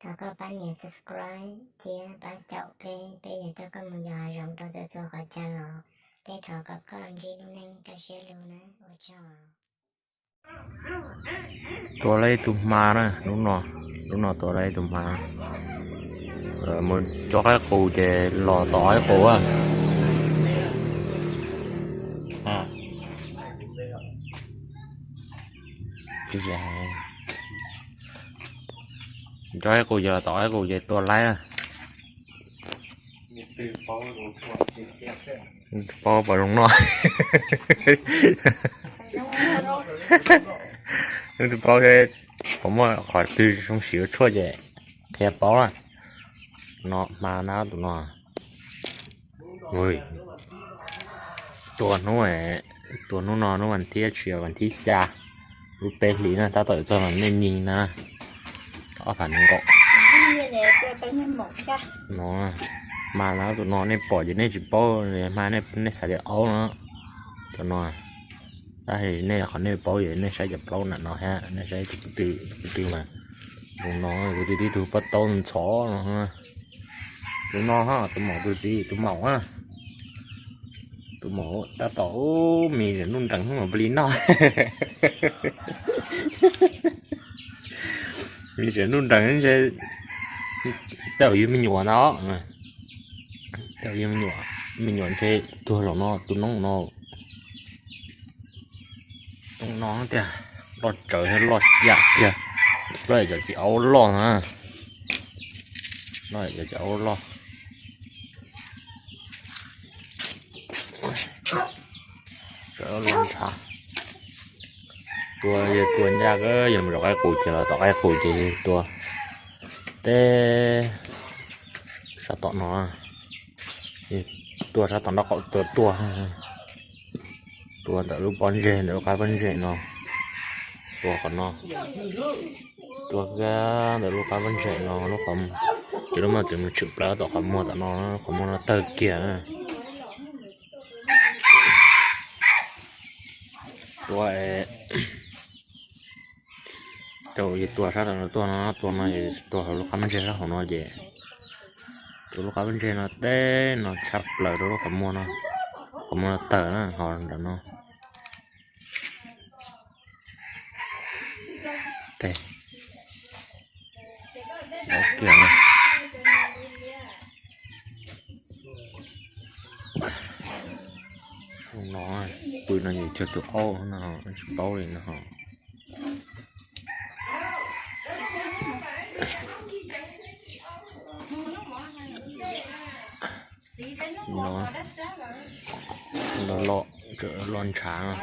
thov koj pab nias subscribe thiab pab caum peb, peb yuav coj koj mus yos hav zoov rau txhua txhua qhov chaw os. Peb thov kom koj ntsib lub neej kaj siab lug na, ua tsaug. Tua lawm ib tug hma na, lub no, lub no tua lawm ib tug hma. Mus coj qaib qus ces los tom qaib qus. Coj qaib qus ces los tom qaib qus ces tua laib na. Paub pom zoo no. Tus paub, puas muaj qhov twg zoo siv ua tshuaj ces qhia paub na. No hma na tus no. Tua hnub, tua hnub no hnub vas thib, tsis yog vas thib xya, lub peb hlis na, tab tom txog los nej nyeem na. Ob phav nees nkaum. No hma na tus no nej pom ces nej tsis paub, hma nej xav tias aub no. Tus no, tab sis nej qhov nej paub ces nej saib cov plaub nram no thiab, nej saib tus kwv tw, kwv tw mas, tus no, kwv tw tib tug pob taub ntxhov no. Tus no, tus maum tus txiv, tus maum, tus maum tab tom me ntsis nuj nrees hnub mas plig noj. Me ntsis nuj nrees ntshe tej zaum yog me nyuam ntag. Tej zaum yog me nyuam, me nyuam ntshe tuag los no, tus noob no. Noob no tiag, loj tsawv thiab loj yam tiag. Loj yam cov txiv aub loj na. Loj yam cov txiv aub loj. Loj ntshav. Tua yog tua ncaj, yog mus zov qaib qus ces los tom qaib qus ces tua teb sab tom no. Tua sab tom nraub qaum tua tuaj. Tua ntawm lub pob ntseg, ntawm lub qab pob ntseg no. Tua qhov no. Tua kiag ntawm lub qab pob ntseg no, lub qhov, ces lub maj txwv mus tshwm plaws tom qhov muag tom no, qhov muag no tawg kiag. Tua, tua sab tom no tuaj no, tua no, tua hauv lub qab pob ntseg sab hauv no ces, tua lub qab pob ntseg no teb no tshab plaws rau lub qhov muag no, qhov muag no tawg na ho ntawm no. Teb, kiag no. No, pw no ces cuag tus aub no, tsis paub li no ho. No, loj, loj ntshav no.